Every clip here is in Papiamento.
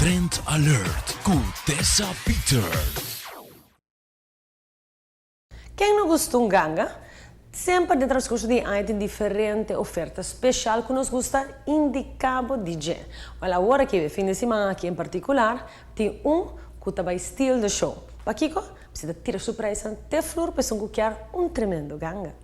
Trend Alert ku Tessa Peters. Ken no gusta un ganga? Semper den transcurso di aña tin diferente oferta special cu nos gusta indica bo di dje. Wel awor aki e fin di siman aki en particular tin un cu ta bay steal the show. Pakico? Pasobra ta tira su prijsnan te flur pa esun cu kier un tremendo ganga.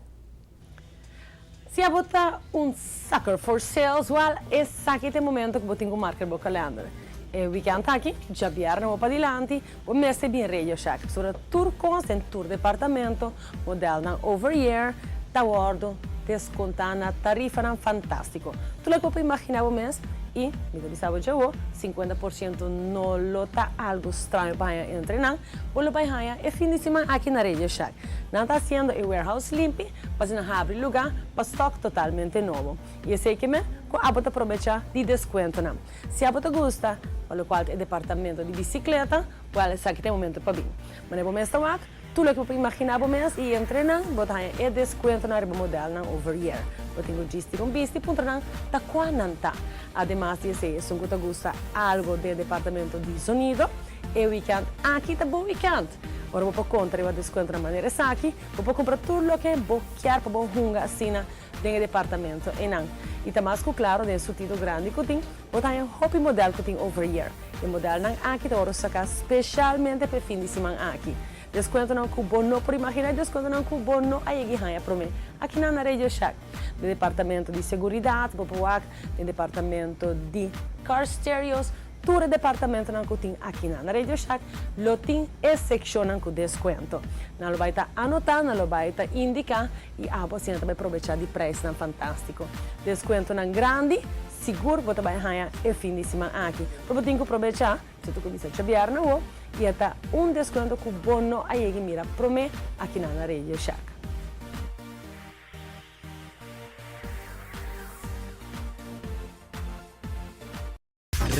Si abo ta un sucker for sales, wel esaki ta e momento cu bo tin cu marca bo calender. E weekend aki, djabièrnè bo padilanti, bo mester bin Radio Shack pasobra tur cos den tur departamento, modelnan over year, ta wordo descontá na tarifanan fantástico. Tur loke bo por imagina bo mes y, mi ta bisa bo djawo, 50% no lo ta algo straño pa haña entre nan. Bo lo bai haña e fin di siman aki na Radio Shack. Nan ta hasiendo e warehouse limpi pa asina habri lugá pa stock totalmente nobo. I esei ke men ku abo ta probechá di deskuentonan. Si abo ta gusta pa lokual ta e departamento di bisikleta, wèl esaki ta e momento pa bin. Manera bo mes ta wak, tur loke bo por imaginá bo mes i entre nan bo ta haña e deskuentonan riba modelnan over year. Bo tin ku djis tira un bista i puntra nan ta kua nan ta. Ademas di esei esun ku ta gusta algo den e departamento di zonido, E weekend aki ta bo weekend! Ora bo por konta riba deskuento na manera esaki, bo por kumpra tur loke bo kier pa bo hunga asina den e departamento einan. I ta mas ku klaro den e surtido grandi ku tin, bo ta haña hopi modèl ku tin over year. E modèlnan aki ta wòrdu saká speshalmente pa e fin di siman aki. Deskuentonan ku bo no por imaginá i deskuentonan ku bo no a yega i haña promé akinan na Radio Shack. Den departamento di seguridat bo por wak, den departamento di car stereos, Tur e departamentonan ku tin akinan na Radio Shack lo tin e sekshonnan ku deskuento. Nan lo bai ta anotá, nan lo bai ta indiká i abo asina ta bai probechá di preisnan fantástiko. Deskuentonan grandi sigur bo ta bai haña e fin di siman aki. Pero bo tin ku probechá, si ta kuminsá djabièrnè awo i e ta un deskuento ku bo no a yega mira promé akinan na Radio Shack.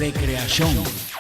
Recreacion.